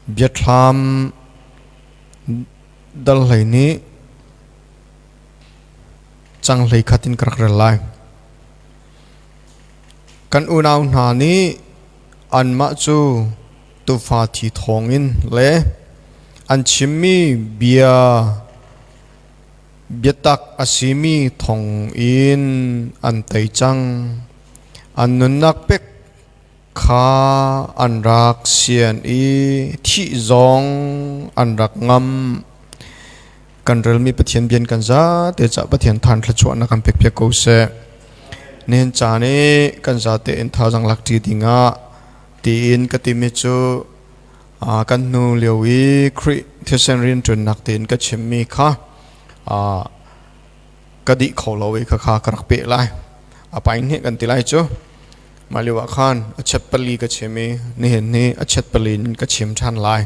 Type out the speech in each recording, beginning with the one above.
Biathlam dal 12 cang 11 in ka rak rel lai. Kan unau hna nih anmah cu tuufa thi thawngin le an chimmi bia biatak a simi thawngin an tei cang. An nunnak pek kha an rak sian i thih zong an rak ngam. Kan relmi Pathian bian kan zate cah Pathian than thluachuahnak kan pek piak ko seh. Nihin caan i kan zate in thazaang lak ṭi dingah tiin ka timi cu kan hnu lio i Khrih thisen rianṭuannak tiin ka chimmi kha ka dih kho lo i khakha ka rak peh lai. A pain hnih kan ti lai cu. Mah lio ah khan a chet pali ka chim i nihin hi a chet pali in ka chim ṭhan lai.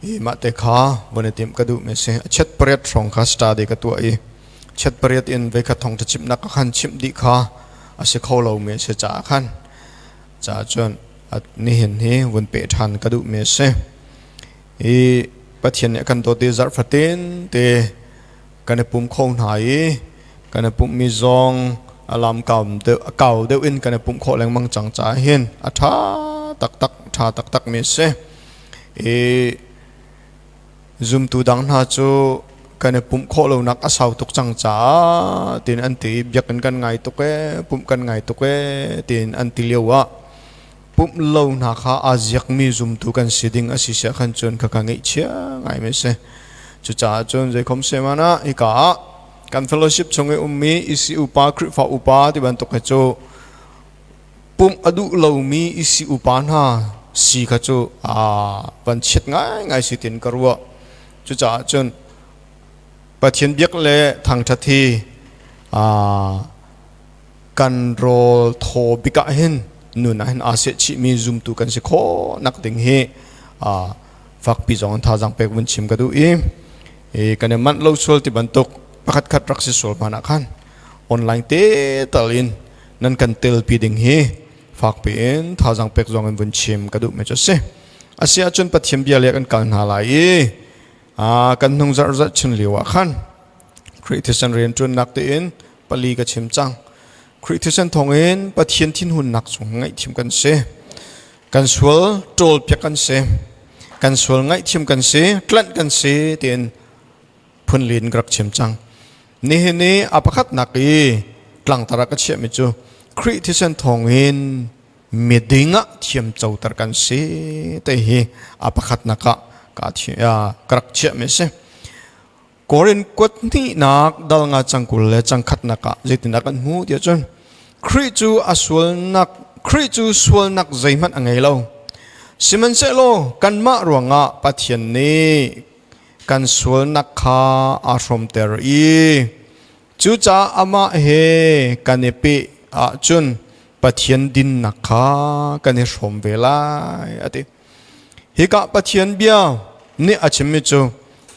I mah te kha von i timh ka duh mi si. A chet pariat hrawng kha study ka tuah i chet pariat in veikhat thong chimnak ka khan chimh dih kha a si kho lo mi a si caah khan caah cun nihin hi vun peh ṭhan ka duh mi a si. I Pathian nih a kan dawt i zarh fatin te kan i pum kho hna i kan i pumhmi zong a lam kau deuh in kan i pumh khawh lengmang cang caah hin a ṭha taktak ṭha taktak mi a si. I zumtu dang hna cu kan i pumh khawh lonak a sau tuk cang caah tiin an ti biakinn kan ngai tuk ee pumh kan ngai tuk ee tiin an ti lio ah pumh lo hna kha aa ziakmi zumtu kan si ding a si siah khan cun khakha ngeihchia ngai mi si. Cucaah cun zeikhom seman ah hika ah kan fellowship chung i ummi EC upa Khrihfa upa ti bantuk hi cu pumh a duh lomi EC upa hna si kha cu van chiat ngaingai si tin ka ruah. Cucaah cun Pathian biak le thangṭhat hi kan rawl thaw bik ah hin nun ah hin aa seh chihmi zumtu kan si khawh nak ding hi fakpi zong in thazaang pek vun chim ka duh i kan i manh lo sual ti bantuk pakhat khat rak si sual hmanh ah khan online te tal in nan kan telpi ding hi fakpi in thazaang pek zong in vun chim ka duh mi cu a si. Asi ahcun Pathian bia le kan kal hna lai i kan hnung zarh zarh chin lio ah khan Khrih thisen rianṭuannak tein pali ka chim cang. Khrih thisen thawngin Pathian thinhunnak chung ngaihthiam kan si. Kan sual ṭawlpiak kan si. Kan sual ngaihthiam kan si, tlanh kan si tiin phunlin ka rak chim cang. Nihin i a pakhatnak i tlangtar ah ka chiahmi cu Khrih thisen thawngin miding ah thiamcoter kan si te hi a pakhatnak ah ka rak chiahmi a si. Korin kuat hnihnak dal nga cang 20 le cang khatnak ah zeitindah kan hmuh tiah cun Khrih cu a sualnak Khrih cu sualnak zeihmanh a ngei lo. Sihmanhsehlaw kanmah ruangah Pathian nih kan sualnak kha aa hrawmter i cucaah amah he kan i peh ahcun Pathian dinnak kha kan i hrawm ve lai a ti. Hika Pathian bia nih a chimmi cu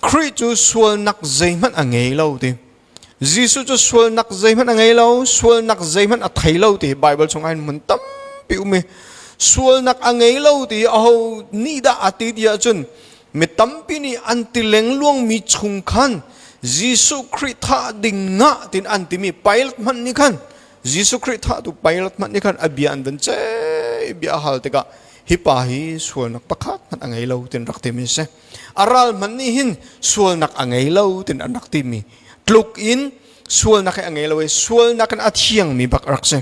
Khrih cu sualnak zeihmanh a ngei lo ti. Jesuh cu sualnak zeihmanh a ngei lo, sualnak zeihmanh a thei lo ti Baibal chung ah hmun tampi um i sualnak a ngei lo ti aho nih dah a ti ti ahcun mi tampi nih an ti lengluangmi chung khan Jesuh Khrih thah ding ngah tin an timi Pilate hmanh nih khan Jesuh Khrih thahtu Pilate hmanh nih khan a bia an van ceih bia a hal tikah hi pa hi sualnak pakhat hmanh a ngei lo tin rak timi a si. A ral hmanh nih hin sualnak a ngei lo tin an rak timi tluk in sualnak hi a ngei lo i sualnak in a thiangmi bak a rak si.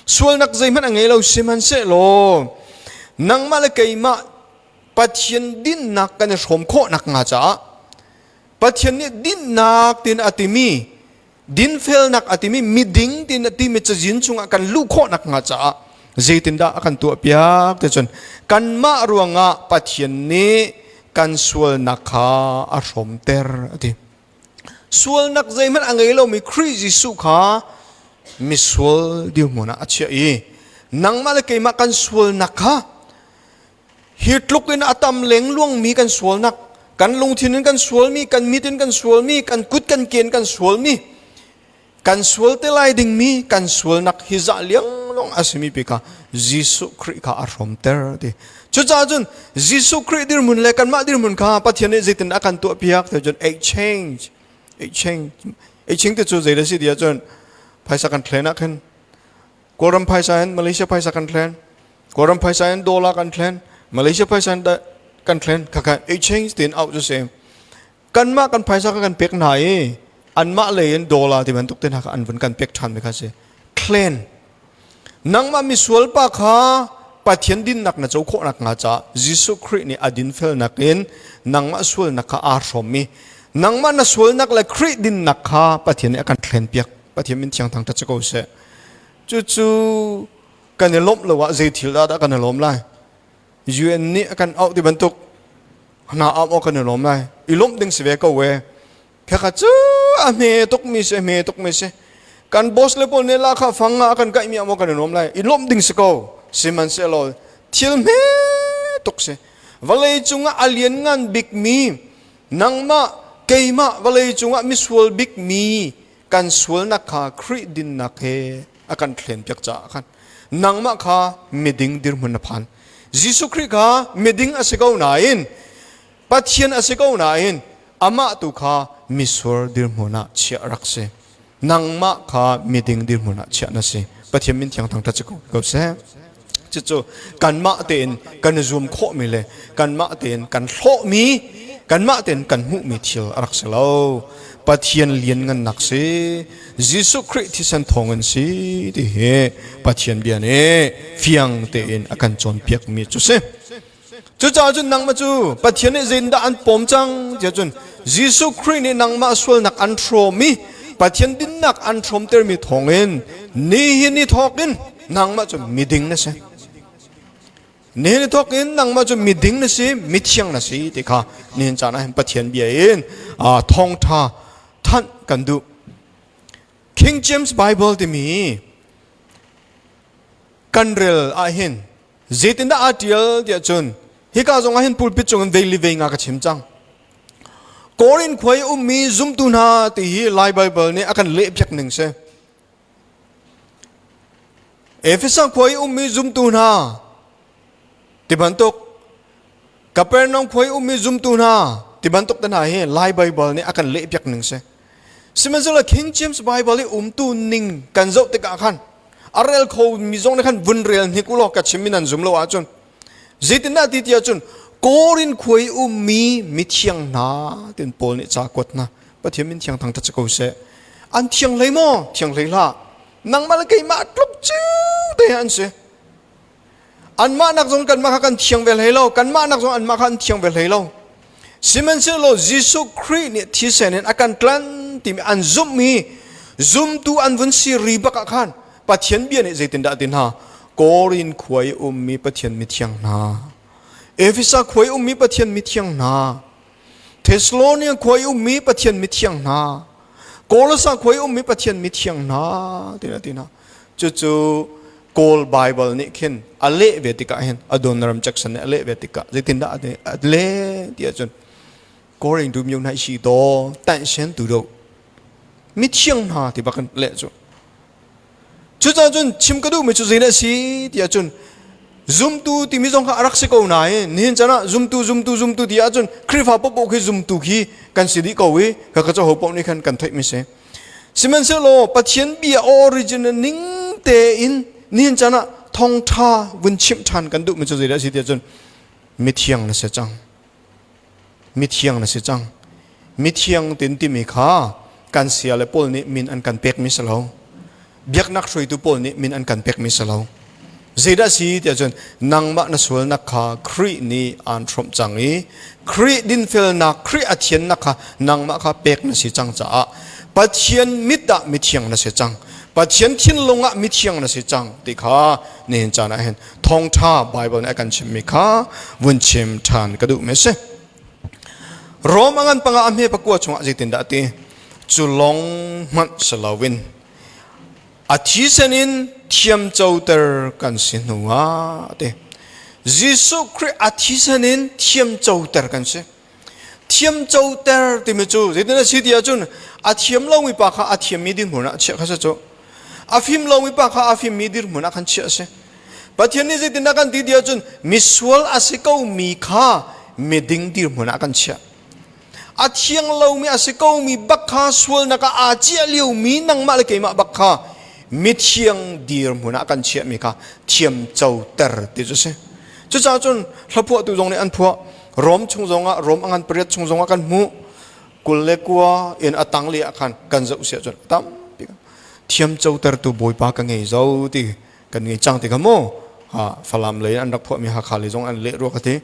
Sualnak zeihmanh a ngei lo sihmanhsehlaw nangmah le keimah Pathian dinnak kan i hrawm khawh nakhnga caah Pathian nih dinnak tin a timi dinfelnak a timi miding tin a timi cazin chungah kan luh khawh nakhnga caah zeitindah a kan tuahpiak ti cun kanmah ruangah Pathian nih kan sualnak kha a hrawmter a ti. Sualnak zeihmanh a ngei lomi Khrih Jesuh kha misual dirhmun ah a chiah i nangmah le keimah kan sualnak kha Hi tluk in a tam lengluangmi kan sualnak, kan lungthin in kan sualmi, kan mit in kan sualmi, kan kut kan ke in kan sualmi, kan sual te lai dingmi kan sualnak hi zah liangluang lawng a simi pi kha Jesuh Khrih kha a hrawmter ti. Cucaah cun Jesuh Khrih dirhmun le kanmah dirhmun kha Pathian nih zeitin a kan tuahpiak ti cun exchange exchange exchange te cu zei da si ti ahcun phaisa kan thlen ah khin Kawlram phaisa in Malaysia phaisa kan thlen Kawlram phaisa in dollar kan thlen Malaysia phaisa in kan thlen khakha exchange tin out cu si. Kanmah kan phaisa kha kan pek hna i anmah lei in dollar ti bantuk te hna kha an vun kan pek ṭhan mi kha si. Clan. Nangmah misual pa kha Pathian dinnak na co khawh nakhnga caah Jesuh Khrih nih a dinfelnak in nangmah sualnak kha aa hrawm i nangmah na sualnak le Khrih dinnak kha Pathian nih a kan thlenpiak. Pathian min thiang thangṭhat si ko seh. Cucu kan i lawmh lo ah zei thil dah dah kan i lawm lai? UN nih a kan auh ti bantuk hna am awk kan i lawm lai i lawmh ding si ve ko we khakha cu a hme tuk mi si hme tuk mi si kan boss le pawl nih la kha fang ah kan kaih mi am kan i lawm lai i lawmh ding si ko sihmanhsehlaw thil hme tuk si vawlei cungah a lian ngan bik mi nangmah keimah vawlei cungah misual bik mi kan sualnak kha Khrih dinnak he a kan thlen piak caah khan nangmah kha miding dirhmun na phan. Jesuh Khrih kha miding a si ko nain Pathian a si ko nain amah tu kha misual dirhmun ah chiah rak si. Nangmah kha miding dirhmun ah chiah na si. Pathian min thiang thangṭhat si ko seh. Cucu kanmah tein kan zum khawhmi le kanmah tein kan hlawhmi kanmah tein kan hmuhmi thil a rak si lo. Pathian lianngannak si Jesuh Khrih thisen thawngin si ti hi Pathian bia nih fiang tein a kan cawnpiakmi cu si. Cucaah cun nangmah cu Pathian nih zeitindah an pawm cang tiah cun Jesuh Khrih nih nangmah sualnak an hrawm i Pathian dinnak an hrawmtermi thawngin nihin ni thawkin nangmah cu miding na si. Nihin ni thawkin nangmah cu miding na si, mithiang na si ti kha nihin caan ah hin Pathian bia in thawngṭha thanh kan duh. King James Bible timi kan rel ahhin Zeitindah aa ṭial tiah cun hika zong ah hin pulpit cungin vei li vei nga ka chim cang. Korin khua i ummi zumtu hna ti hi Lai Baibal nih a kan lehpiak ning si. Efesa khua i ummi zumtu hna ti bantuk Kapernaum khua i ummi zumtu hna ti bantuk te hna hi Lai Baibal nih a kan lehpiak ning si. Sihmanhsehlaw King James Bible i umtu ning kan zoh tikah khan a rel kho mi zong nih khan vun rel hnik u law ka chim mi nan zum lo ahcun zeitindah ti ti ahcun Korin khua i ummi mithiang hna tin Paul nih ca kuat hna Pathian min thiang thangṭhat si ko seh an thiang hlei maw thiang hlei hlah nangmah le keimah tluk cu te an si anmah nak zong kanmah kha kan thiang ve hlei lo kanmah nak zong anmah kha an thiang ve hlei lo sihmanhsehlaw Jesuh Khrih nih thisen in a kan tlan timi an zumhmi zumtu an vun si ri bak ah khan Pathian bia nih zeitindah a ti hna Korin khua i ummi Pathian mithiang hna Efesa khua i ummi Pathian mithiang hna Thesalonia khua i ummi Pathian mithiang hna Kolosa khua i ummi Pathian mithiang hna tiin a ti hna cucu Kawl Bible nih khin a leh ve tikah hin Adoniram Jackson nih a leh ve tikah zeitindah a leh ti ahcun Korin du myo nai si do tan shen tu do mithiang hna ti bak in leh cu cucaah cun chim ka duhmi cu zeidah si ti ahcun zumtu timi zong kha a rak si ko nain nihin chan ah zumtu zumtu zumtu ti ahcun Khrihfa popoh khi zumtu khi kan si dih ko i ka ka caho poh nih khan kan theih mi si Sihmanhsehlaw Pathian bia original ning tein nihin caan ah thawngṭha vun chimh ṭhan kan duhmi cu zeidah a si tiah cun mithiang na si cang. Mithiang na si cang. Mithiang tin timi kha kan sia le pawl nih min an kan pekmi si lo. Biaknak hruaitu pawl nih min an kan pekmi si lo. Zeidah si tiah cun nangmah na sualnak kha Khrih nih aan hrawmh cang i Khrih dinfelnak, Khrih a thiannak kha nangmah kha pek na si cang caah Pathian mit ah mithiang na si cang. Pathian thinlung ah mithiang na si cang ti kha nihin caan ah hin thawngṭha Bible nih a kan chimmi kha vun chim ṭhan ka duhmi a si. Rom a ngan panga a hme pakua chungah zeitindah a ti? Cu lawng hmanh si loin A thisen in thiamcoter kan si hnu ah ti. Jesuh Khrih a thisen in thiamcoter kan si. Thiamcoter timi cu zeitin a si ti ahcun a thiam lomi pa kha a thiammi dinhmun ah chiah kha si cu. A fim lomi pa kha a fimmi dirhmun ah khan chiah a si. Pathian nih zeitindah kan ti ti ahcun misual a si komi kha miding dirhmun ah kan chiah. A thiang lomi a si komi bak kha sualnak ah aa ciah liomi nangmah le keimah bak kha mithiang dirhmun ah kan chiahmi kha thiam coter ti cu si. Cucaah cun hlaphuahtu zong nih an phuah. Rom chung zongah Rom a ngan pariat chung zongah kan hmuh. 29 in a tanglei ah khan kan zoh si ahcun tampi thiam cotertu Bawipa ka ngei zo ti kan ngei cang ti kha mu ha Falam lei an rak phuahmi Hakha lei zong an leh rua ka ti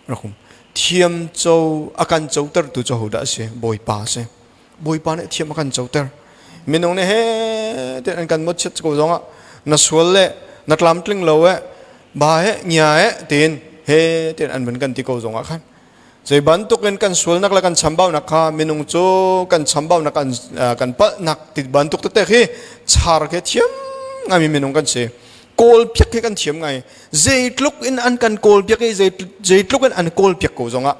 rakum thiam co a kan cotertu cu hodah a si? Bawipa a si. Bawipa nih thiam a kan coter. Minung nih he te an kan mot chiat ko zongah na sual le na tlamtling lo e ba he ngia e tin he tin an van kan ti ko zongah khan zei bantukin kan sualnak le kan chambaunak kha minung cu kan chambaunak kan kan palhnak ti bantuk tete khi char khi thiam ngaimi minung kan si. Kawl piak khi kan thiam ngai. Zeitluk in an kan kawl piak i zeitluk in an kawl piak ko zongah,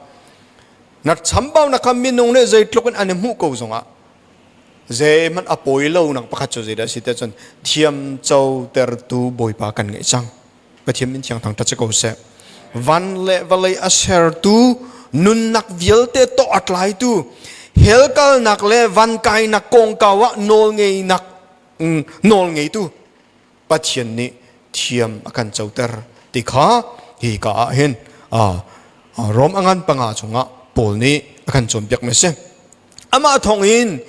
na chambaunak kha minung nih zeitluk in an i hmuh ko zongah, zeihmanh a pawi lo nak pakhat cu zeidah si te cun thiam co tertu Bawipa kan ngeih cang. Pathian min thiang thangṭhat si ko seh. Van le vawlei a sertu, nunnak vialte to a tlaitu, hell kalnak le van kainak kongkau ah nawl ngeinak nawl ngeitu Pathian nih thiam a kan coter ti kha hi ka ah hin Rom a ngan 5 chungah Paul nih a kan cawnpiak mi a si. Amah thawngin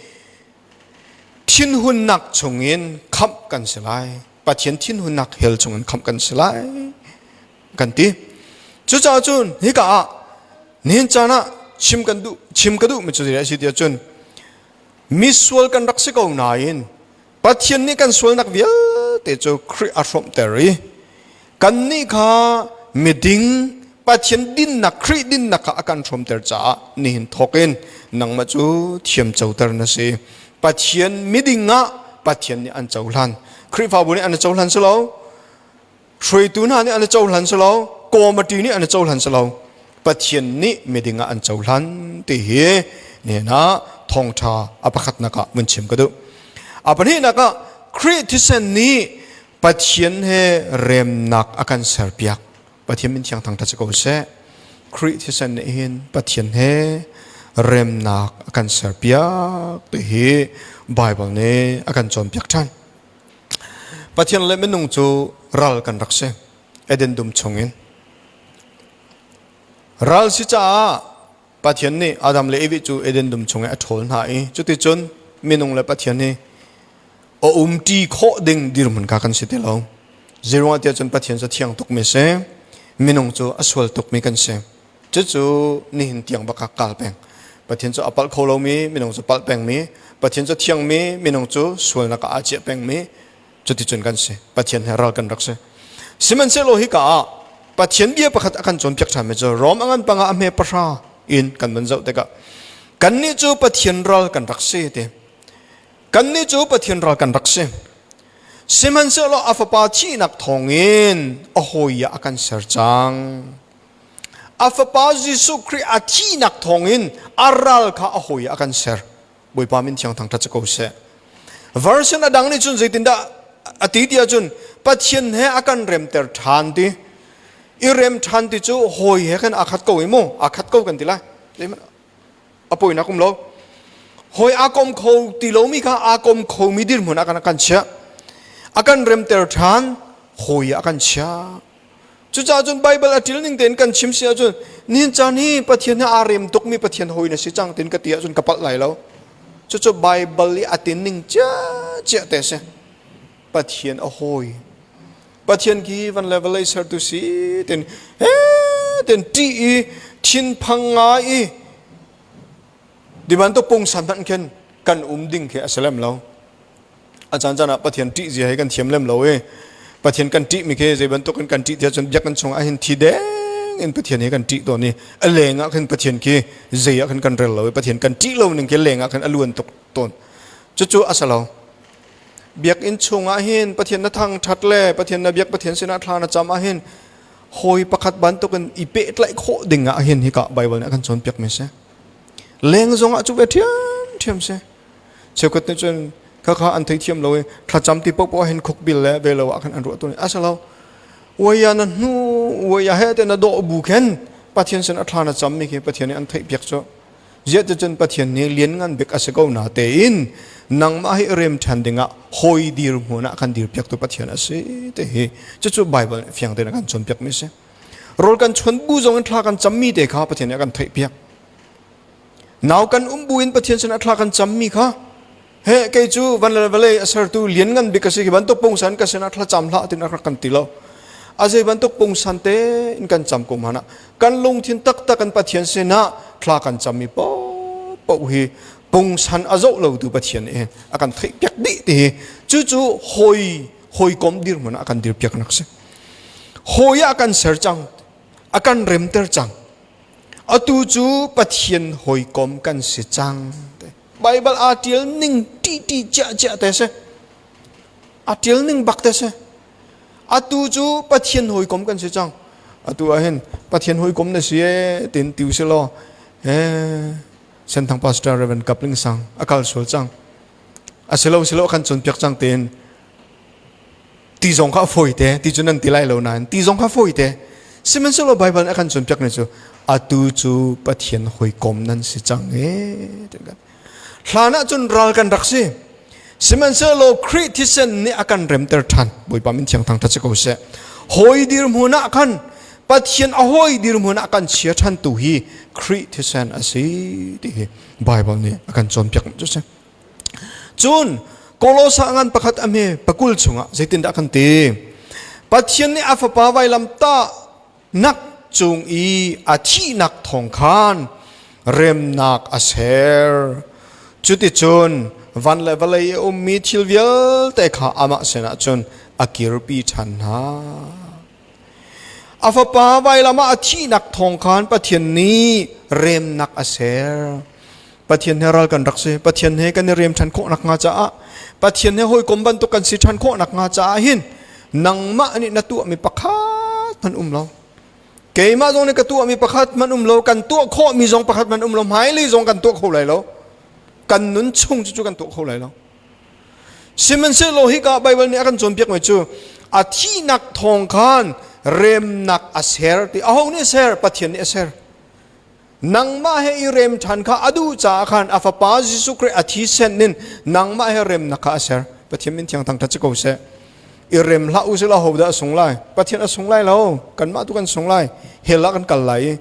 thinhunnak chungin khamh kan si lai. Pathian thinhunnak hell chungin khamh kan si lai kan ti. Cucaah cun hika ah nihin caan ah chim kan duh chim ka duh mi cu zei a si tiah cun misual kan rak si ko nain Pathian nih kan sualnak vialte cu Khrih a hrawmhter i kannih kha miding Pathian dinnak, Khrih dinnak kha a kan hrawmter caah nihin thawk in nangmah cu thiam coter na si. Pathian miding ah Pathian nih an cohlan. Khrihfabu nih an cohlan si lo, hruaitu hna nih an cohlan si lo, committee nih an cohlan si lo. Pathian nih miding ah an cohlan ti hi nihin ah thawngṭha a pakhatnak ah vun chim ka duh. A pahnihnak ah Khrih thisen nih Pathian he remnak a kan serpiak. Pathian min thiang thangṭhat si ko seh. Khrih thisen nih hin Pathian he remnak a kan serpiak ti hi Bible nih a kan cawnpiak ṭhan. Pathian le minung cu ral kan rak si Eden dum chungin. Ral si caah Pathian nih Adam le Evi cu Eden dum chung i a ṭhawl hna i cuticun minung le Pathian hi a umṭi khawh ding dirhmun kha kan si ti lo. Zeiruangah tiah cun Pathian cu thiang tukmi si, minung cu a sual tukmi kan si. Cucu nihin tiang bak ah kal peng. Pathian cu a palh kho lomi, minung cu palh pengmi, Pathian cu thiangmi, minung cu sualnak ah aa ciah pengmi, cuticun kan si. Pathian he ral kan rak si. Sihmanhsehlaw hika ah Pathian bia pakhat a kan cawnpiak ṭhanmi cu Rom a ngan 5 a hme 10 in kan van zoh tikah kannih cu Pathian ral kan rak si ti. Kannih cu Pathian ral kan rak si. Sihmanhsehlaw a fapa thihnak thawngin a hawi ah a kan ser cang. A fapa Jesuh Khrih a thihnak thawngin a ral kha a hawi ah a kan ser. Bawipa min thiang thangṭhat si ko seh. Version a dang nih cun zeitindah a ti ti ahcun Pathian he a kan remter ṭhan ti. I rem ṭhan ti cu hawi he khan aa khat ko i mu, aa khat ko kan ti lai. A poinak um lo. Hawi aa kom kho ti lomi kha aa kom khomi dirhmun ah kan a kan chiah. A kan remter ṭhan, hawi ah a kan chiah. Cucaah cun Baibal a ṭil ning tein kan chim si ahcun nihin caan hi Pathian he aa rem tukmi Pathian hawi na si cang tiin ka ti ahcun ka palh lai lo. Cucu Baibal i a tin ning ciacia te si. Pathian a hawi. Pathian khi van le vawlei sertu si tin he tin ṭih i thinphang ngai i di bantuk pungsan hmanh khin kan um ding khi a si lem lo. A caan caan ah Pathian ṭih zia hi kan thiam lem lo i Pathian kan ṭih mi khi zei bantuk in kan ṭih tiah cun biakinn chung ah hin thi deng in Pathian hi kan ṭih tawn i a leng ah khin Pathian khi zei ah khin kan rel lo i Pathian kan ṭih lo ning khi leng ah khin a luan tuk tawn. Cucu a si lo. Biakinn chung ah hin Pathian na thangṭhat le Pathian na biak, Pathian sinah thla na cam ah hin hawi pakhat bantukin i pehtlaih khawh ding ah hin hika Bible nih a kan cawnpiak mi si. Leng zong ah cu ve ṭhiamṭhiam si. Cheukhat nih cun. Khakha an theithiam lo i thlacam ti paohpaoh hin khukbil le ve lo ah khan an ruah tawn. A si lo. Uaia na hnu uaia he te na dawh bu khen Pathian sin a thla na cam mi khi Pathian nih an theih piak cu. Ziah cun Pathian nih lianngan bik a si ko na tein nangmah hi rem ṭhan dingah hawi dirhmun ah kan dirpiaktu Pathian a si ti hi cucu Bible nih fiang tein a kan cawnpiak mi a si. Rawl kan chuan bu zong in thla kan cammi te kha Pathian nih a kan theihpiak. Nau kan um bu in Pathian sinah thla kan cammi kha he kei cu van le vawlei a sertu lianngan bik a si khi bantuk pungsan ka sinah thla cam hlah tin a rak kan ti lo. A zei bantuk pungsan te in kan cam ko hmanh ah kan lungthin taktak kan Pathian sinah thla kan cammi paohpaoh hi pungsan a zoh lo tu Pathian nih a kan theih piak dih ti hi cucu hawi hawikom dirhmun ah a kan dirpiak nak si. Hawi ah a kan ser cang, a kan remter cang. Atu cu Pathian hawikom kan si cang. Bible aa ṭial ning ṭih ṭih ciah ciah te si. Aa ṭial ning bak te si. Atu cu Pathian hawikom kan si cang. Atu ah hin Pathian hawikom na si e tin tiu si law eh Senthang Pastor Reverend Kapling Sang a kal sual cang. A si lo si lo kan cawnpiak cang tein ti zong kha a fawi te ti cu nan ti lai lo nain ti zong kha fawi te. Sihmanhsehlaw Baibal nih a kan cawnpiak ni cu atu cu Pathian hawikom nan si cang e. Hlan ah cun ral kan rak si. Sihmanhsehlaw Khrih thisen nih a kan remter ṭhan. Bawipa min thiang thangṭhat si ko seh. Hawi dirhmun ah khan Pathian a hawi dirhmun ah kan chia ṭhan tu hi Khrih thisen a si ti hi Baibal nih a kan cawnpiak cu si. Cun Kolosa ngan pakhat a hme pakul chungah zeitindah kan ti? Pathian nih a fapa vailam tah nak cung i a thihnak thawng khan remnak a ser. Cuticun van le vawlei i a ummi thil vialte kha amah sinah cun a kirpi ṭhan hna. A fapa vailam ah a thihnak thawng khan Pathian nih remnak a ser. Pathian he ral kan rak si. Pathian he kan i rem ṭhan khawh nakhnga caah Pathian he hawikom bantuk kan si ṭhan khawh nakhnga caah hin nangmah nih na tuahmi pakhat hmanh um lo. Keimah zong nih ka tuahmi pakhat hmanh um lo, kan tuah khawhmi zong pakhat hmanh um lo, hmailei zong kan tuah kho lai lo. Kan nun chung cu kan tuah kho lai lo. Sihmanhsehlaw hika Baibal nih a kan cawnpiakmi cu a thihnak thawng khan remnak a ser ti aho nih a ser? Pathian nih a ser. Nangmah he i rem ṭhan kha a duh caah khan a fapa Jesuh Khrih a thisen in nangmah he remnak kha a ser. Pathian min thiang thangṭhat si ko seh. I rem hlah u sila ho dah a sung lai? Pathian a sung lai lo. Kanmah tu kan sung lai. Hell ah kan kal lai i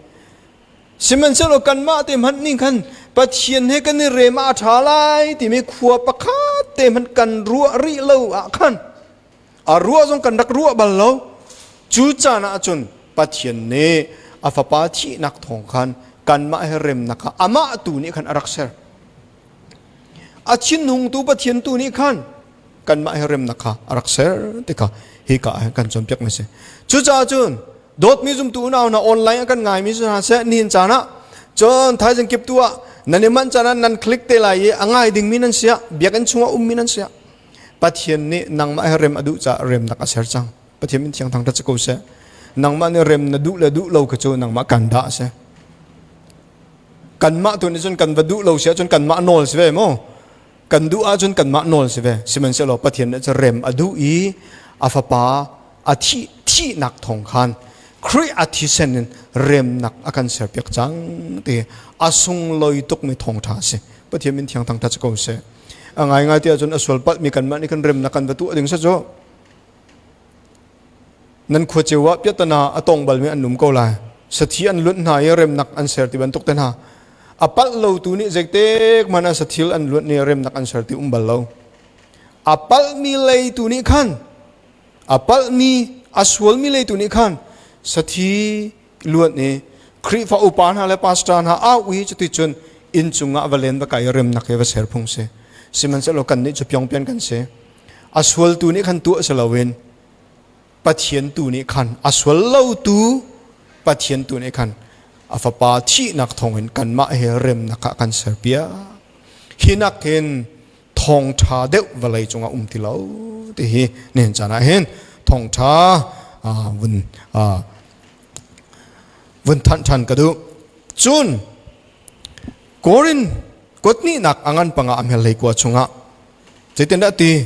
Sihmanhsehlaw kanmah te hmanh nih khan Pathian he kan i rem ah a ṭha lai timi khua pakhat te hmanh kan ruah rih lo ah khan a ruah zong kan rak ruah bal lo. Cu caan ah cun Pathian nih a fapa thihnak thawng khan kanmah he remnak kha amah tu nih khan a rak ser. A thinhungtu Pathian tu nih khan kanmah he remnak kha a rak ser ti kha hika ah kan cawnpiak mi si. Cucaah cun dawtmi zumtu unau hna, online a kan ngaimi cu hna seh, nihin caan ah cun thaizing kip tu ah nan i manh caan ah nan click te lai i a ngai dingmi nan siah, biakinn chungah ummi nan siah, Pathian nih nangmah he rem a duh caah remnak a ser cang. Pathian min thiang thangṭhat si ko seh. Nangmah nih rem na duh le duh lo kha cu nangmah kan dah a si. Kanmah tu nih cun kan va duh lo si ahcun kanmah nawl si ve mu. Kan duh ahcun kanmah nawl si ve. Sihmanhsehlaw Pathian nih cun rem a duh i a fapa a thih thihnak thawng khan Khrih a thisen in remnak a kan serpiak cang ti a sunglawi tukmi thawngṭha a si. Pathian min thiang thangṭhat si ko seh. A ngaingai ti ahcun a sual palhmi kanmah nih kan remnak kan va tuah ding si cu. Nan khua cio ah piahtana a tong balmi an um ko lai. Sathi an luanh hna i remnak an ser ti bantuk te hna. A palh lo tu nih zeitek hmanh ah sathil an luanh i remnak an ser ti um bal lo. A palhmi lei tu nih khan a palhmi a sualmi lei tu nih khan sathi luanh i Khrihfa upa hna le pastor hna au i cuticun inn cungah va len va kai i remnak he va ser phung si. Sihmanhsehlaw kannih cu pyongpian kan si. A sualtu nih khan tuah si loin Pathian tu nih khan a sual lotu Pathian tu nih khan a fapa thihnak thawngin kanmah he remnak ah kan serpiak. Hi nak hin thawngṭha deuh vawlei cungah um ti lo ti hi nihin caan ah hin thawngṭha vun vun thanh ṭhan ka duh. Cun Korin kuthnihnak a ngan panga a hmel hlei kua chungah. Zeitindah ti?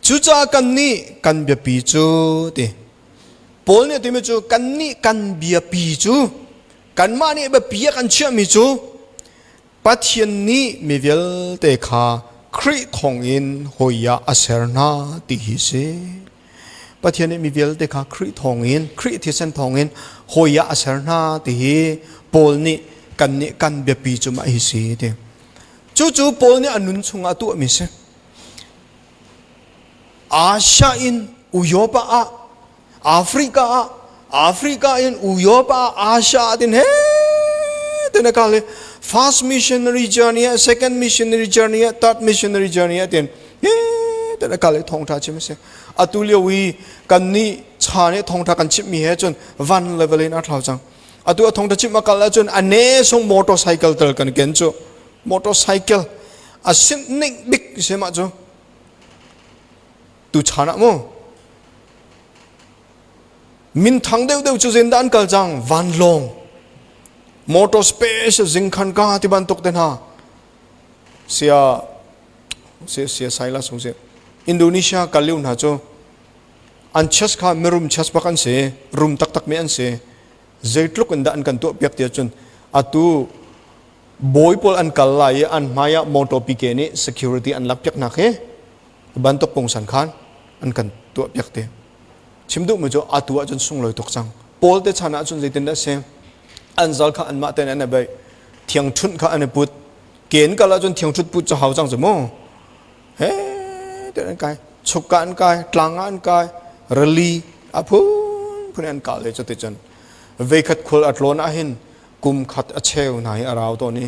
Cucaah kannih kan biapi cu ti. Paul nih a timi cu kannih kan biapi cu kanmah nih biapi a kan chiahmi cu Pathian nih mi vialte kha Khrih thawngin hawi ah a ser hna ti hi si. Pathian nih mi vialte kha Khrih thawngin, Khrih thisen thawngin hawi ah a ser hna ti hi Paul nih kannih kan biapi cu mah hi si ti. Cucu Paul nih a nun chungah a tuahmi si. Asia in Uyopa ah, Africa ah, Africa in Uyopa ah, Asia ah tin he tin a kal i first missionary journey ah, second missionary journey ah, third missionary journey ah tin he tin a kal i thawngtha chim a si. Atu lio i kan nih chan i thawngtha kan chimmi he cun van level in a thlau cang. Atu a thawngtha chim a kal ahcun a ne sung motorcycle tel kan ken cu. Motorcycle a sim ning bik si mah cu. Tu chan ah mu minthang deuh deuh cu zindah an kal cang vanlawng motor space zingkhan ka ti bantuk te hna sia sia sia saila sung si Indonesia kal liu hna cu an chess kha mirum chess bak an si rum taktak mi an si zeitluk in dah an kan tuah piak ti ahcun atu bawi pawl an kal lai i an hmai ah motor pike nih security an lak piak nak hi bantuk pungsan khan an kan tuah piak te chim duh mi cu atu ahcun sunglawi tuk cang paul te chan ahcun zeitin dah si an zal kha anmah ten an i beih thiang chunh kha an i put ken kal ahcun thiang chut put cu hau cang cu mu he te an kai chukka an kai tlang ah an kai rali a phun phun an kal le cu ti cun veikhat khul a tlawn ah hin kum khat a cheu hna hi a rau tawn i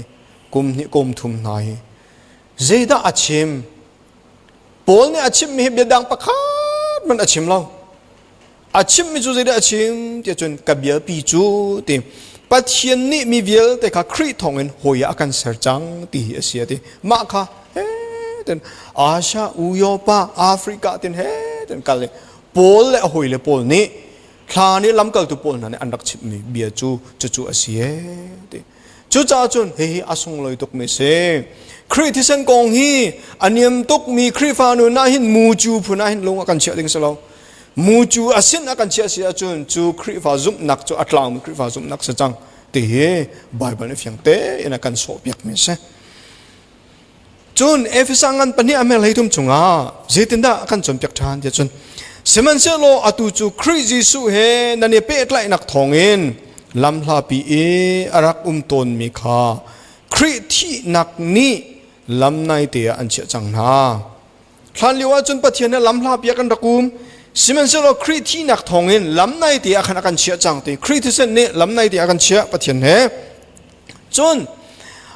kum hnih kum thum hna hi zeidah a chim Paul nih a chimmi hi biadang pakhat man a chim lo a chimmi cu zeidah a chim tiah cun ka biapi cu ti Pathian nih mi vialte kha Khrih thawngin hawi ah a kan ser cang ti hi a si a ti mah kha he ten Asia Uyopa Africa tin he ten kal i Paul le a hawi le Paul nih thla nih lamkaltu pawl hna nih an rak chimmi bia cu cucu a si ee ti cucaah cun hihi a sunglawi tukmi si Khrih thisen kong hi a niam tukmi Khrihfa nun ah hin mucu phun ah hin lung a kan chiah ding si lo mucu a sin a kan chiah si ahcun cu Khrihfa zumhnak cu a tlaumi Khrihfa zumhnak si cang ti hi Baibal nih fiang tein a kan sawhpiakmi a si Cun Efesa ngan pahnih a hmel hleithum chungah zeitindah a kan cawnpiak ṭhan tiah cun sihmanhsehlaw atu cu Khrih Jesuh he nan i pehtlaihnak thawngin lamhlapi i a rak um tawnmi kha Khrih thihnak nih lam naite ah an chiah cang hna. Hlan lio ah cun Pathian nih lamhlapi ah kan rak um. Sihmanhsehlaw Khrih thihnak thawngin lam naite ah khan a kan chiah cang ti. Khrih thisen nih lam naite ah a kan chiah Pathian he. Cun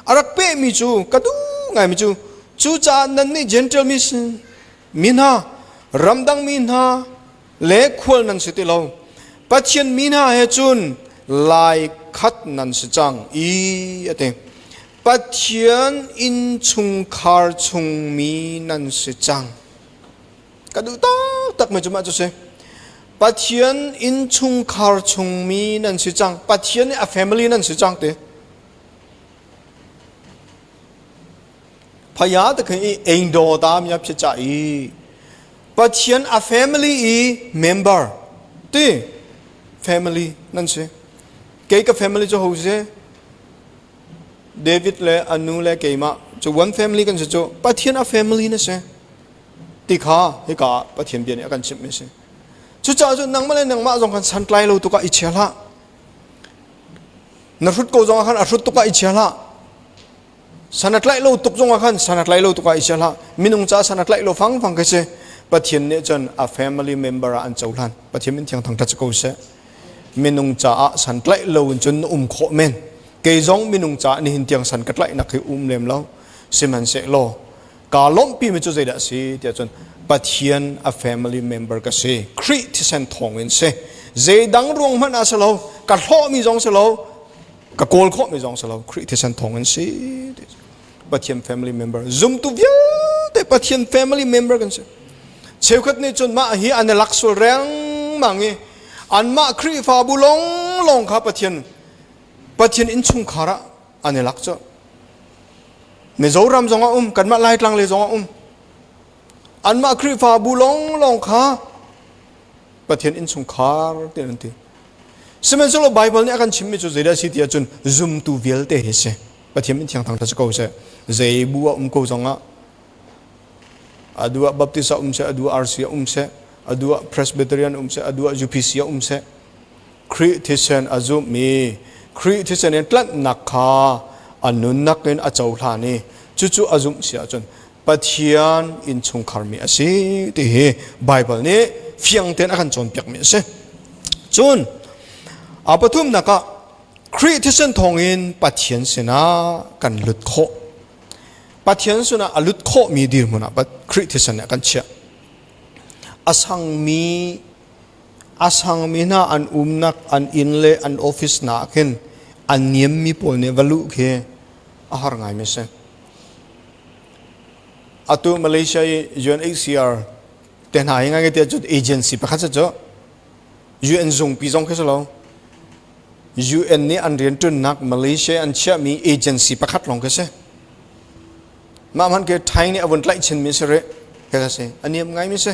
a rak pehmi cu ka duh ngaimi cu cucaah nannih Gentile mi mi hna ramdang mi hna le khual nan si ti lo Pathian mi hna he cun lai khat nan si cang i a ti Pathian innchungkhar chungmi nan si cang ka duh taktak mi cu mah cu si Pathian innchungkhar chungmi nan si cang Pathian nih a family nan si cang ti phaya te khin i engdo ta mi a phit cha i Pathian a family i member ti family nan si kei ka family cu ho si David le anu le keimah cu one family kan si cu Pathian a family na si ti kha hika ah Pathian bia nih a kan chimhmi a si. Cucaah cun nangmah le nangmah zong khan santlai lo tuk ah i chia hlah. Na hrut ko zong ah khan a hrut tuk ah i chia hlah. San a tlaih lo tuk zong ah khan san a tlaih lo tuk ah i chia hlah. Minung caah san a tlaih lo fangfang khi si. Pathian nih cun a family member ah an cohlan. Pathian min thiang thangṭhat si ko seh. Minung caah san tlaih lo in cun na um khawh men. Kei zong minung caah nihin tiang san ka tlaihnak hi um lem lo. Sihmanhsehlaw Kaa lawmhpimi cu zeidah a si tiah cun Pathian a family member ka si. Khrih thisen thawngin si. Zeidang ruang hmanh ah si lo, ka hlawhmi zong si lo, ka kawl khawhmi zong si lo, Khrih thisen thawngin si. Pathian family member. Zumtu vialte Pathian family member kan si. Cheukhat nih cun mah hi an i lak sual rengmang i anmah Khrihfabu longlong kha Pathian Pathian innchungkhar ah an i lak cu. Mizoram zong a um, kanmah Laitlang le zong a um. Anmah Khrihfabu lawnglawng kha Pathian innchungkhar ti an ti. Sihmanhsehlaw Bible nih a kan chimmi cu zeidah a si ti ahcun zumtu vialte hi si. Pathian min thiang thangṭhat si ko seh. Zei bu ah um ko zongah adu ah Baptist ah um seh, adu ah RC ah um seh, adu ah Presbyterian um seh, adu ah UPC ah um seh. Khrih thisen a zummi, Khrih thisen in tlanhnak kha a nunnak in a cohlan i cucu a zumh si ahcun Pathian innchungkhar mi a si ti hi Baibal nih fiang tein a kan cawnpiakmi a si. Cun a pathumnak ah Khrih thisen thawngin Pathian sinah kan lut khawh. Pathian sinah a lut khawhmi dirhmun ah Khrih thisen nih a kan chiah. A sangmi a sangmi hna an umnak an inn le an office hna ah khin an niammi pawl nih va luh khi a har ngaimi a si. Atu Malaysia i UNHCR te hna hi ngai te cu agency pakhat si cu UN zungpi zong khi si lo. UN nih an rianṭunnak Malaysia an chiahmi agency pakhat lawng khi si. Mah hmanh khi Thai nih a vun tlaih chinmi si rih. Khi si. A niam ngaimi si.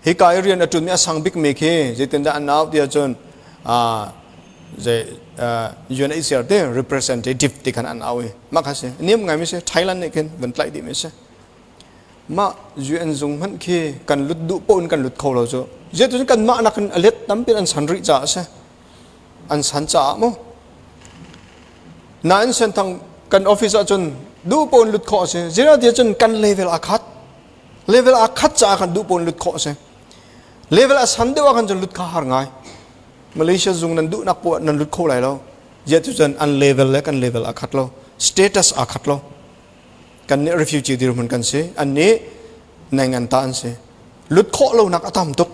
Hika i rian a ṭunmi a sang bikmi khi zeitindah an auh ti ahcun UNHCR te representative ti khan an au i mah kha si niam ngaimi si Thailand nih khin van tlaih dihmi si mah UN zung hmanh khi kan lut duh paoh in kan lut kho lo cu zeitin kan mah nakin a let tampi an san rih caah a si an san caah mu nain senthang kan office ahcun duh paoh in lut khawh a si zeidah cun kan level a khat level a khat caah kan duh paoh in lut khawh a si level a san deuh ah khan cun lut kha har ngai Malaysia zung nan duhnak poah nan lut kho lai lo ziah cu cun an level le kan level a khat lo status aa khat lo kan nih refugee dirhmun kan si an nih neng an ta an si lut khawh lonak a tam tuk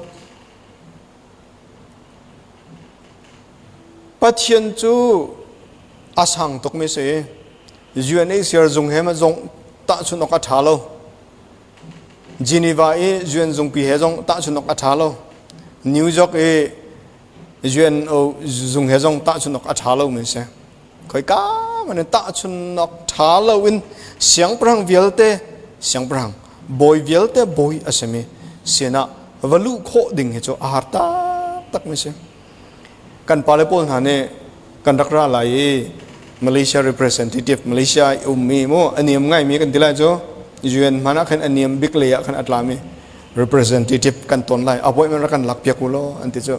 Pathian cu a sang tuk mi si UNHCR zung he ma zong tahchunh awk a ṭha lo Geneva i UN zungpi he zong tahchunh awk a ṭha lo. New York i UNO zung he zong tahchunh awk a ṭha lo mi si. Khoika man in tahchunh awk ṭha lo in siangpahrang vialte siangpahrang bawi vialte bawi a simi sinah va luh khawh ding hi cu a har taktak mi si. Kan pale pawl hna nih kan rak ra lai i Malaysia representative Malaysia i ummi mu a niam ngaimi kan ti lai cu UN hmanh ah khan a niam bik lei ah khan a tlami representative kan ton lai appointment rak kan lak piak u law an ti cu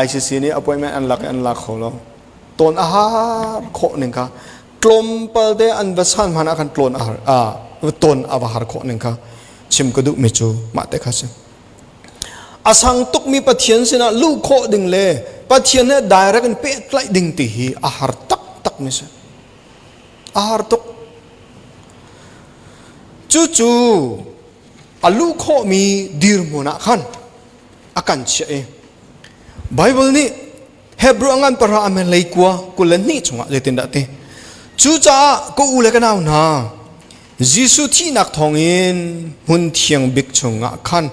ICC nih appointment an lak i an lak kho lo ton a har khawh ning kha tlawmpal te an va san hmanh ah khan tlawn a har a ton a va har khawh ning kha chim ka duh mi cu mah te kha si A sang tukmi Pathian sinah luh khawh ding le Pathian he direct in pehtlaih ding ti hi a har taktak mi si. A har tuk. Cucu a luh khawhmi dirhmun ah khan a kan chiah i Bible nih Hebrew a ngan pahra amen leikua 22 chungah zeitindah ti cucaah ka u le ka nau hna Jesuh thihnak thawngin hmun thiang bik chungah khan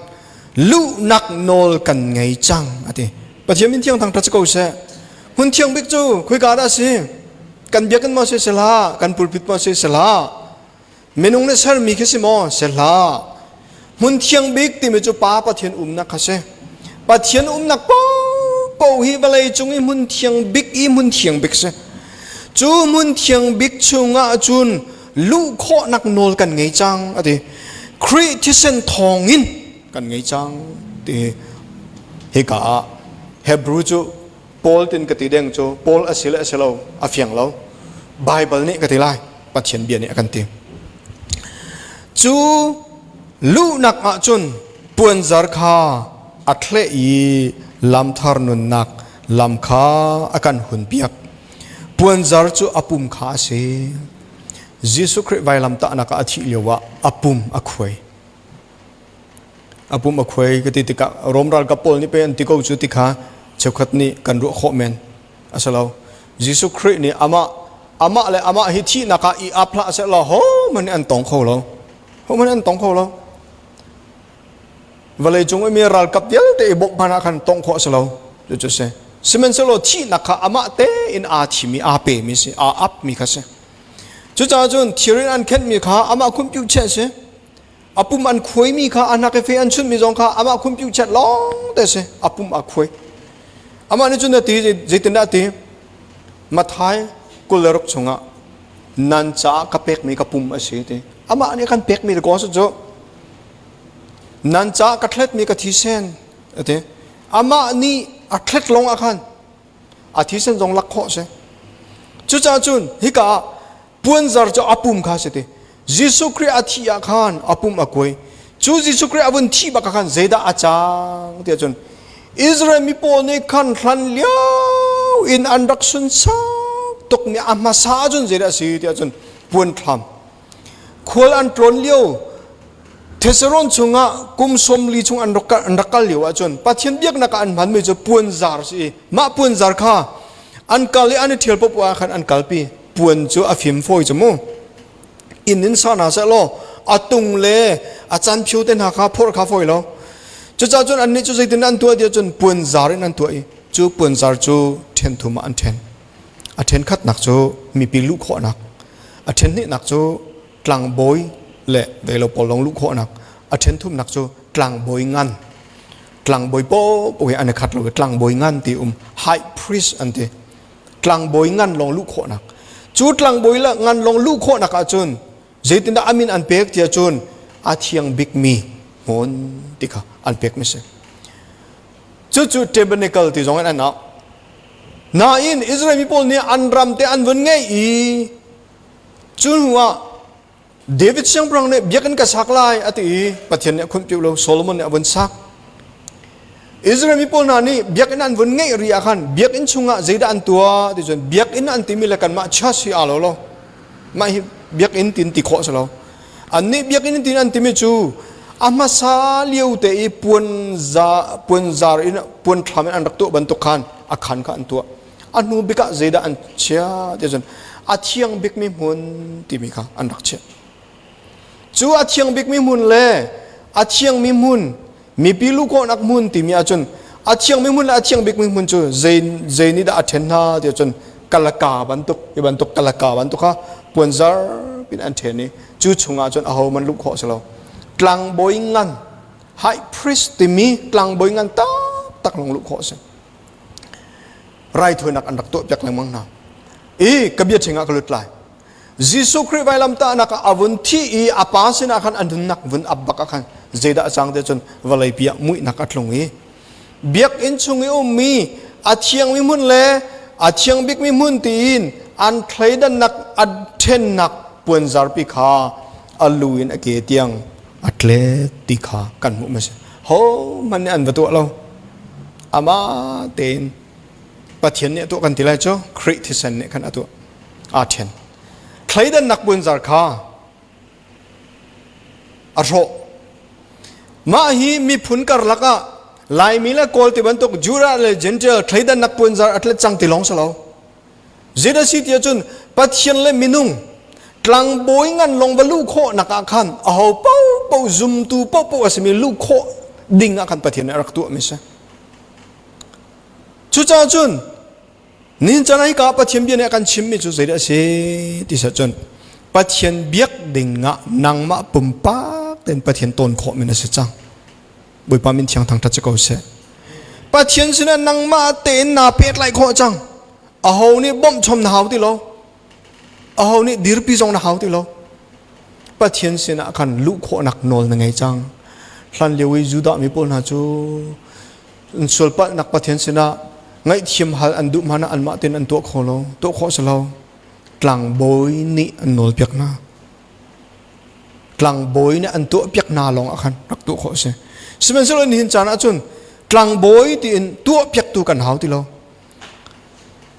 luhnak nawl kan ngei cang a ti. Pathian min thiang thangṭhat si ko seh. Hmun thiang bik cu khoika dah a si? Kan biakinn maw si si hlah, kan pulpit maw si si hlah. Minung nih sermi khi si maw? Si hlah. Hmun thiang bik timi cu Pa Pathian umnak kha si. Pathian umnak paohpaoh hi vawlei cung i hmun thiang bik i hmun thiang bik si. Cu hmun thiang bik chungah cun luh khawhnak nawl kan ngei cang a ti. Khrih thisen thawngin kan ngei cang ti hika ah Hebrew cu Paul tin ka ti deng cu Paul a si le a si lo a fiang lo. Bible nih ka ti lai Pathian bia nih a kan ti. Cu luhnak ahcun puanzar kha a thleh i lamthar nunnak lam kha a kan hunpiak. Puanzar cu a pum kha a si. Jesuh Khrih vailamtahnak ah a thih lioah a pum a khuai. A pum a khuai ka ti tikah Rom ralkap pawl nih pei an ti ko cu ti kha cheukhat nih kan ruah khawh men. A si lo. Jesuh Khrih nih amah amah le amah hi thihnak ah i ap hlah sehlaw hohmanh nih an tong kho lo. Hohmanh an tong kho lo. Vawlei cung i mi ralkap vialte i bawmh hmanh ah khan tongh khawh a si lo. Cucu si. Sihmanhsehlaw thihnak kha amah tein aa thim i aa pemi si, aa apmi kha si. Cucaah cun thir in an khenhmi kha amah khumpiu chiah a si. A pum an khuaimi kha a hnak i fe an chunhmi zong kha amah khumpiu chat lawng te si. A pum a khuai. Amah nih cun a ti, zeitindah a ti? Mathai 26 chungah nan caah ka pekmi ka pum a si ti. Amah nih a kan pekmi gospel cu nan caah ka thletmi ka thisen a ti. Amah nih a thlet lawng ah khan a thisen zong lak khawh a si. Cucaah cun hika ah puanzar cu a pum kha a si ti. Jesuh Khrih a thih ah khan a pum a kuai. Cu Jesuh Khrih a vun thih bak ah khan zeidah a cang tiah cun Israel mi pawl nih khan hlan lio in an rak sunsak tukmi a hmasa ahcun zeidah a si tiah cun puanthlam khual an tlawn lio Thessalon chungah kum 40 chung an rak kal lio ahcun Pathian biaknak ah an hmanmi cu puanzar si i mah puanzar kha an kal i an i ṭhial poah ah khan an kalpi. Puan cu a fim fawi cu mu. Inn in sa hna seh law a tung le a canphio te hna kha phorh kha fawi lo. Cucaah cun annih cu zeitin an tuah tiah cun puanzar in an tuah i cu puanzar cu ṭhen thum ah an ṭhen. A ṭhen khatnak cu mipi luh khawhnak, a ṭhen hnihnak cu tlangbawi le velo pawl lawng luh khawhnak, a ṭhen thumnak cu tlangbawi ngan. Tlangbawi paohpaoh hi an i khat lo i tlangbawi ngan ti um high priest an ti. Tlangbawi ngan lawng luh khawhnak. Cu tlangbawi ngan lawng luh khawhnak ahcun zeitindah a min an pek tiah cun a thiang bikmi hmun ti kha an pekmi si. Cucu tabernacle ti zong in an auh. Nain Israel mi pawl nih an ram te an vun ngeih i cu hnuah David siangpahrang nih biakinn ka sak lai a ti i Pathian nih a khunhpiu lo. Solomon nih a vun sak. Israel mi pawl hna nih biakinn an vun ngeih ri ah khan biakinn chungah zeidah an tuah ti cun biakinn an timi le kanmah church hi aa lo lo. Mah hi biakinn tin ti khawh si lo. Annih biakinn tin an timi cu a hmasa lio te i puan za puan zar in puan thlam in an rak tuah bantuk khan a khan kha an tuah. A hnu bik ah zeidah an chia ti cun a thiang bikmi hmun timi kha an rak chiah. Cu a thiang bikmi hmun le a thiangmi hmun mipi luh khawhnak hmun timi ahcun a thiangmi hmun le a thiang bikmi hmun cu zei zei nih dah a ṭhen hna ti ahcun kalaka bantuk hi bantuk kalaka bantuk kha puanzar pin an ṭhen i cu chungah cun aho man luh khawh si lo. Tlangbawi ngan high priest timi tlangbawi ngan taktak lawng luh khawh a si. Raithawinak an rak tuah piak lengmang hna. I ka bia ṭhing ah ka lut lai. Jesuh Khrih vailamtahnak ah a vun thi i a pa sinah khan a nunnak vun ap bak ah khan zeidah a cang ti cun vawlei pi ah muihnak a tlung i biakinn chung i ummi a thiangmi hmun le a thiang bikmi hmun tiin an thleidannak a ṭhennak puanzarpi kha a lu in a ke tiang a tlet ti kha kan hmuh ma si. Ho hmanh nih an va tuah lo. Amah tein Pathian nih a tuah kan ti lai cu Khrih thisen nih khan a tuah. Aa ṭhen. Thleidannak puanzar kha a hrawh. Mah hi miphun karlak ah Laimi le Kawl ti bantuk Judah le Gentile thleidannak puanzar a tlet cang ti lawng si lo. Zeidah si ti ahcun Pathian le minung tlangbawi ngan lawng va luh khawhnak ah khan aho paohpaoh zumtu paohpaoh a simi luh khawh ding ah khan Pathian nih a rak tuahmi si. Cucaah cun Nihin caan ah hika Pathian bia nih a kan chimmi cu zeidah a si ti seh cun Pathian biak ding ah nangmah pumpak tein Pathian tawn khawh mi na si cang. Bawipa min thiang thangṭhat si ko seh. Pathian sinah nangmah tein naa pehtlaih khawh cang. Aho nih bawmhchom na hau ti lo. Aho nih dirpi zong na hau ti lo. Pathian sinah khan luh khawhnak nawl na ngei cang. Hlan lio i Judah mi pawl hna cu sualpalhnak Pathian sinah ngaihthiam hal an duh hmanh ah anmah tein an tuah kho lo, tuah khawh si lo. Tlangbawi nih an nawlpiak hna. Tlangbawi nih an tuahpiak hna lawng ah khan rak tuah khawh a si. Sihmanhsehlaw nihin caan ahcun tlangbawi tiin tuahpiaktu kan hau ti lo.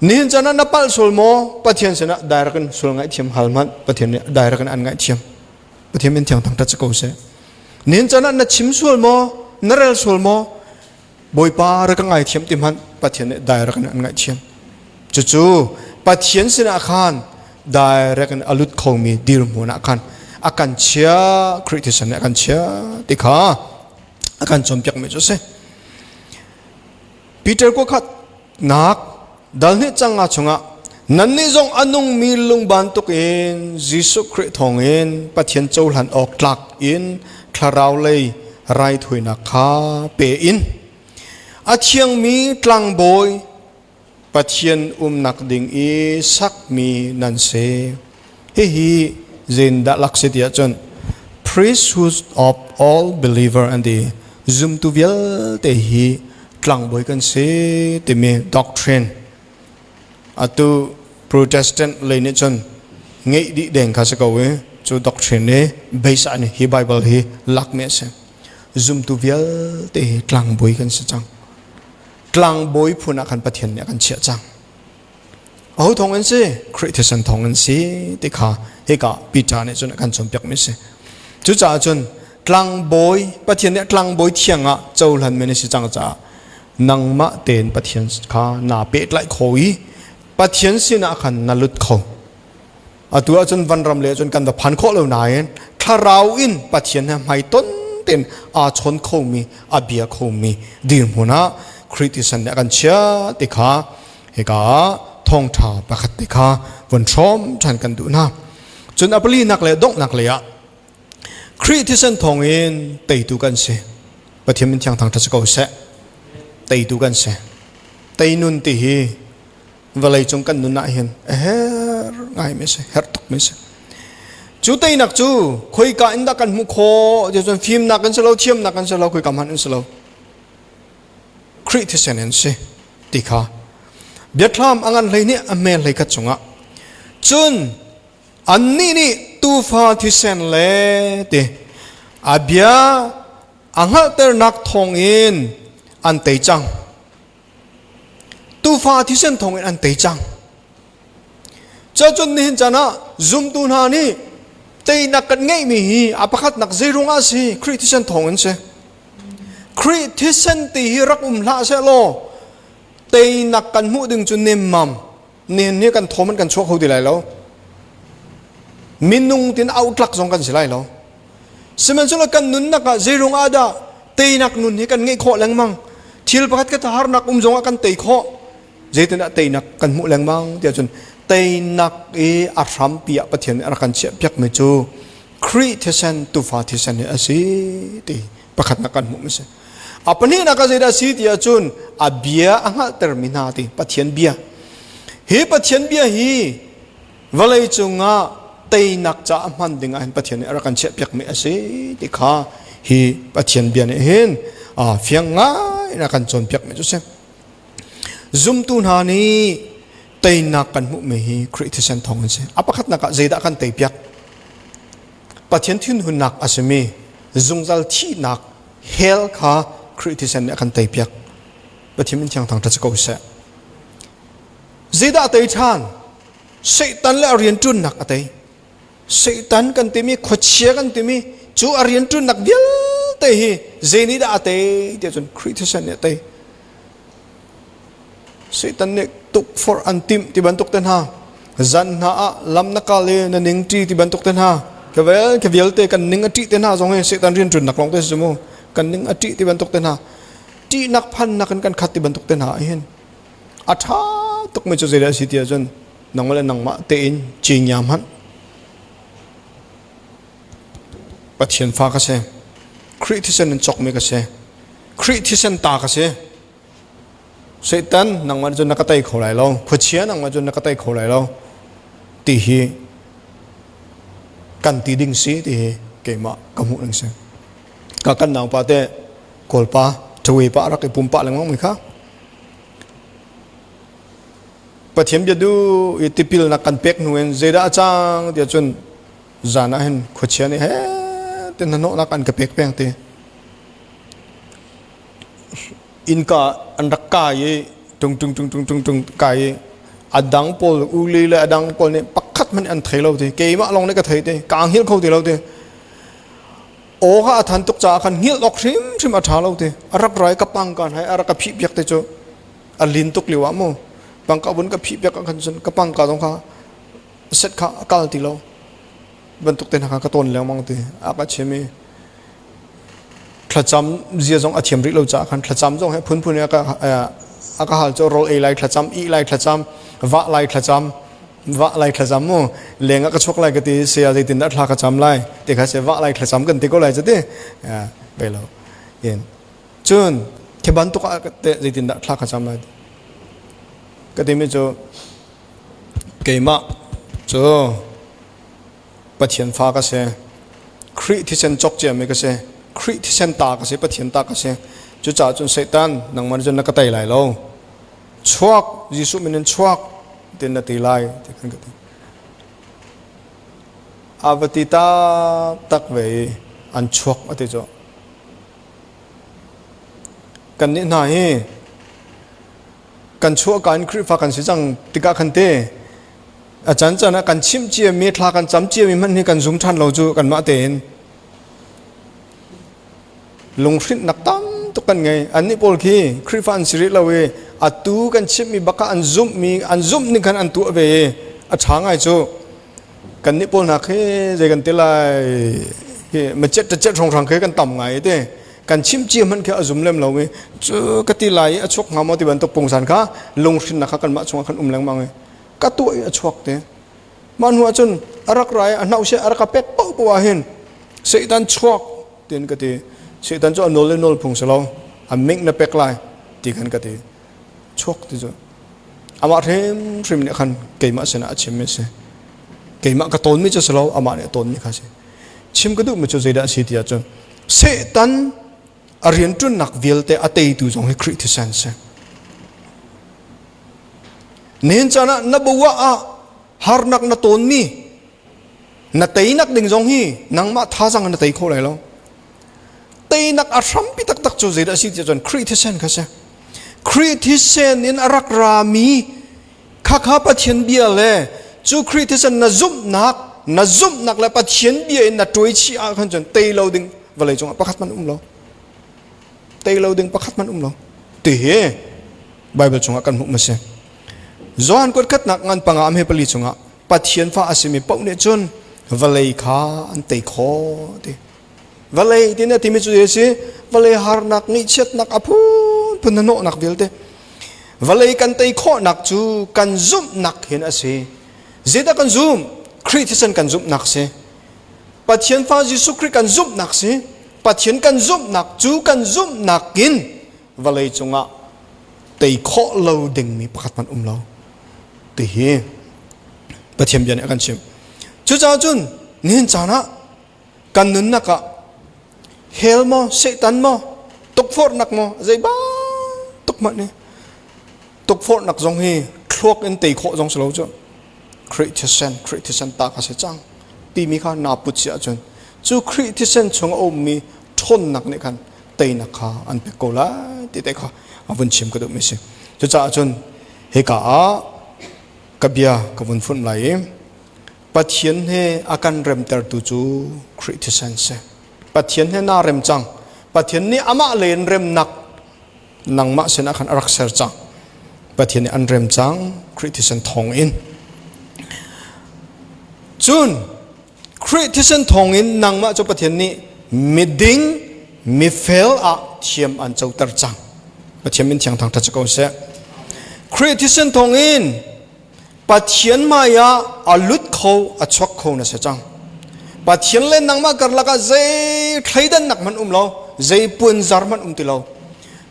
Nihin caan ah na palh sual maw? Pathian sinah direct in sual ngaihthiam hal hmanh Pathian nih direct in an ngaihthiam. Pathian min thiang thangṭhat si ko seh. Nihin caan ah na chim sual maw? Na rel sual maw? Bawipa rak ka ngaithiam ti hmanh Pathian nih direct in an ngaihthiam. Cucu Pathian sinah khan direct in a lut khomi dirhmun ah khan a kan chia Khrih thisen nih a kan chia ti kha a kan cawnpiakmi cu a si. Peter kuakhat nak dal hnih cang nga chungah nannih zong a nungmi lung bantukin Jesuh Khrih thawngin Pathian cohlan awk tlak in thlarau lei raithawinak kha pe in a thiangmi tlangbawi Pathian umnak ding i sakmi nan si. Hihi zindah lak si tiah cun priesthood of all believer an ti. Zumtu vialte hi tlangbawi kan si timi doctrine. Atu Protestant lei nih cun ngeih dih deng kha si ko i cu doctrine nih base ah hi Bible hi lakmi a si. Zumtu vialte hi tlangbawi kan si cang. Tlangbawi phun ah khan Pathian nih a kan chiah cang. Aho thawng an si? Khrih thisen thawng an si ti kha hika Peter nih cun a kan cawnpiakmi a si. Cucaah cun tlangbawi Pathian nih tlangbawi thiang ah cohlan mi na si cang caah nangmah tein Pathian kha naa pehtlaih kho i Pathian sinah khan na lut kho. Atu ahcun vanram le cun kan va phan khawh lo nain thlarau in Pathian he hmaiton tein aa chawn khomi a bia khomi dirhmun ah Khrih thisen nih a kan chiah ti kha hika ah thawngṭha pakhat te kha vun hrawm ṭhan kan duh hna. Cun a palinak le donghnak lei ah Khrih thisen thawngin teitu kan si. Pathian min thiang thangṭhat si ko seh. Teitu kan si. Teinun ti hi vawlei cung kan nun ah hin a her ngai mi si, herh tuk mi si. Cu teinak cu khoika in dah kan hmuh khawh? Ti cun fimnak in si lo, thiamnak in si lo, khoika hmanh in si lo. Khrih thisen in si ti kha biathlam a ngan hlei nih a hme hlei khat chungah cun Annih nih tuufa thisen le ti a bia a hngalhternak thawngin an tei cang. Tuufa thisen thawngin an tei cang. Cun nihin caan ah zumtu hna nih teinak kan ngeihmi hi a pakhatnak zeirung ah si Khrih thisen thawngin si. Khrih thisen ti hi rak um hlah seh law teinak kan hmuh ding cu nemmam Nihin ni kan thawm an kan chuak kho ti lai lo. Minung tin autlak zong kan si lai lo. Sihmanhsehlaw kan nunnak ah zeirung ah dah teinak nun hi kan ngeih khawh lengmang. Thil pakhat khat harnak um zong ah kan tei khawh. Zeitindah teinak kan hmuh lengmang tiah cun teinak i a hrampi ah Pathian nih a rak kan chiah piakmi cu Khrih thisen tufa thisen hi a si ti pakhatnak kan hmuh mi si. A pahnihnak ah zeidah a si ti ahcun a bia a hngalhtermi hna ti Pathian bia. Hi Pathian bia hi vawlei cungah teinak caah hman ding ah hin Pathian nih a rak kan chiahpiakmi a si ti kha hi Pathian bia nih hin fiang ngai in a kan cawnpiakmi cu si. Zumtu hna nih teinak kan hmuhmi hi Khrih thisen thawng in si. A pakhatnak ah zeidah kan teipiak? Pathian thinhunnak a simi zungzal thihnak hell kha Khrih thisen nih a kan teipiak. Pathian min thiang thang ṭha ko seh. Zeidah a tei ṭhan? Satan le a rianṭuannak a tei. Satan kan timi, khuachia kan timi, cu a rianṭuannak vialte hi zei nih dah a tei tiah cun Khrih thisen nih a tei. Satan nih tukforh an timh ti bantuk te hna zan hna ah lam na kal i na ning ṭi ti bantuk te hna ka vialte kan ning a ṭih te hna zong hi Satan rianṭuannak lawng te si mu kan ning a ṭih ti bantuk te hna ṭihnak phannak in kan khat ti bantuk te hna hin a ṭha tukmi cu zeidah a si ti ahcun nang le nangmah tein cinya hmanh Pathian fa ka si Khrih thisen in cawkmi ka si Khrih thisen ta ka si. Satan nangmah cun na ka tei kho lai lo. Khuachia nangmah cun na ka tei kho lai lo. Ti hi kan ti ding si ti hi keimah ka hmuh ning si. Ka kan nau pa te kawlpa ṭawi pa rak i pumpa lengmang mi kha Pathian bia du i tipil nak kan pek hnu in zeidah a cang tiah cun zan ah hin khuachia nih he te hnahnawhnak an ka pek peng ti innka an rak kai i tung tung tung tung tung tung kai i a dang pawl uli le a dang pawl nih pakhat hmanh an thei lo ti keimah lawng nih ka thei ti kaa hngilh kho ti lo ti aw kha a than tuk caah khan hngilh awk hrimhrim a ṭha lo ti a rak rai ka pang kan hai a rak ka phih piak te cu a lin tuk lio ah mu pangka vun ka phih piak ah khan cun ka pangka zong kha set kha a kal ti lo bantuk te hna kha ka tawn lengmang ti a ka chim i thlacam zia zong a thiam rih lo caah khan thlacam zong he phunphun a ka hal cu rol ei lai thlacam ih lai thlacam vah lai thlacam. Vah lai thlacam mu leng ah ka chuak lai ka ti saya zeitin dah thla ka cam lai ti kha se vah lai thlacam kan ti ko lai cu ti ve lo in cun khi bantuk ah te zeitin dah thla ka cam lai ka timi cu keimah cu Pathian fa ka si Khrih thisen cawk ciami ka si Khrih thisen ta ka si Pathian ta ka si cucaah cun Satan nangmah nih cun na ka tei lai lo chuak Jesuh min in chuak tin na ti lai ti kan ka ti a va ti ta tak ve i an chuak a ti cu kan nih hna hi kan chuah ka in Khrihfa kan si cang tikah khan te a can can ah kan chimh ciami thla kan cam ciami hmanh hi kan zum ṭhan lo cu kanmah tein Lunghrinh-nak tam tuk kan ngei. Annih pawl khi Khrihfa an si rih lo i atu kan chimhmi bak ah an zumhmi an zumh ning khan an tuah ve i a ṭha ngai cu. Kannih pawl hna khi zei kan ti lai hi macet ṭacet hrawnghrang khi kan tam ngai te. Kan chim cia hmanh khi a zum lem lo i cu ka ti lai i a chuak hnga maw ti bantuk pungsan kha lunghrinnak kha kanmah chungah khan um lengmang i ka tuah i a chuak te. Mah hnu ahcun a rak ra i a hnauh seh a rak ka pek paohpaoh ah hin Satan chuak tiin ka ti. Satan cu a nawl le nawl phung si lo. A ming na pek lai ti khan ka ti. Chuak ti cu. Amah hrimhrim nih khan keimah sinah a chimmi a si. Keimah ka tawnmi cu si lo, amah nih a tawnmi kha a si. Chim ka duhmi cu zeidah a si ti ahcun Satan a rianṭuannak vialte a teitu zong hi Khrih thisen si. Nihin caan ah na bawah ah harnak na tawnmi na teinak ding zong hi nangmah thazang na tei kho lai lo. Teinak a hrampi taktak cu zeidah a si tiah cun Khrih thisen kha si. Khrih thisen in a rak rami khakha Pathian bia le cu Khrih thisen na zumhnak na zumhnak le Pathian bia in na tuai chih ah khan cun tei lo ding vawlei cungah pakhat man um lo. Tei lo ding pakhat man um lo. Ti hi Bible chungah kan hmuh ma si. Johan kuat khatnak ngan panga am he pali chungah Pathian fa a simi paoh nih cun vawlei kha an tei khawh ti. Vawlei ti na timi cu si vawlei harnak ngaihchiatnak a phunphun hnahnawhnak vialte. Vawlei kan tei khawhnak cu kan zumhnak hin a si. Zeidah kan zum? Khrih thisen kan zumhnak si. Pathian fa Jesuh Khrih kan zumhnak si. Pathian kan zumhnak cu kan zumhnak in vawlei cungah tei khawh lo dingmi pakhat hmanh um lo ti hi Pathian bia nih a kan chimh. Cucaah cun nihin caan ah kan nunnak ah hell maw Satan maw tukforhnak maw zei bantuk hmanh nih tukforhnak zong hi thluak in tei khawh zong si lo cu Khrih thisen Khrih thisen ta ka si cang timi kha naa put si ahcun cu Khrih thisen chung a ummi ṭhawnnak nih khan teinak kha an pek ko lai ti te kha a vun chim ka duhmi si. Cucaah cun hika ah ka bia ka vun funh lai i Pathian he a kan remtertu cu Khrih thisen si. Pathian he naa rem cang. Pathian nih amah len remnak nangmah sinah khan a rak ser cang. Pathian nih an rem cang Khrih thisen thawng in. Cun Khrih thisen thawngin nangmah cu Pathian nih miding mifel ah thiam an coter cang. Pathian min thiang thangṭhat si ko seh. Khrih thisen thawngin Pathian hmai ah a lut kho a chuak kho na si cang. Pathian le nangmah karlak ah zei thleidannak hmanh um lo, zei puanzar hmanh um ti lo.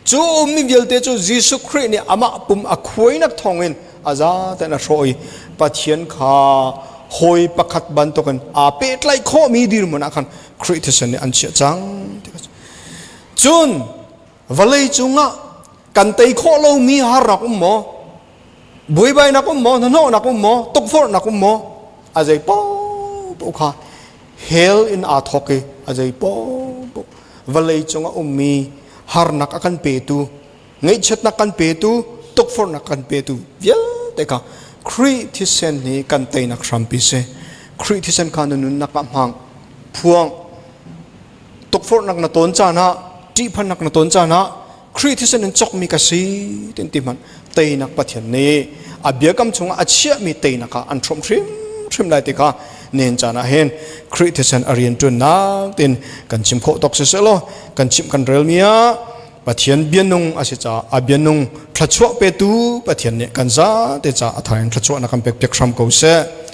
Cu ummi vialte cu Jesuh Khrih nih amah pum a khuainak thawngin a za tein a hrawh i Pathian kha hawi pakhat bantukin aa pehtlaih khawhmi dirhmun ah khan Khrih thisen nih an chiah cang. Cun vawlei cungah kan tei khawh lomi harnak um maw? Buaibainak um maw? Hnahnawhnak um maw? Tukforhnak um maw? A zei paohpaoh kha hell in aa thawk i a zei paohpaoh vawlei cungah ummi harnak a kan petu ngaihchiatnak kan petu tukforhnak kan petu vialte kha Khrih thisen hi kan teinak hrampi si Khrih thisen kha na nunnak ah hmang phuang tukforhnak na tawn caan ah ṭihphannak na tawn caan ah Khrih thisen in cawkmi ka si tin ti hmanh teinak Pathian nih a biakam chungah a chiahmi teinak ah an hrawm hrimhrim lai ti kha nen caan ah hin Khrih thisen a rian ṭuannak tin kan chim khawh tawk si selaw kan chimh kan relmi ah. Pathian bianung a si caah a bianung thluachuah petu Pathian nih kan zate ca a thar in thluachuahnak kan pek piak hram ko seh.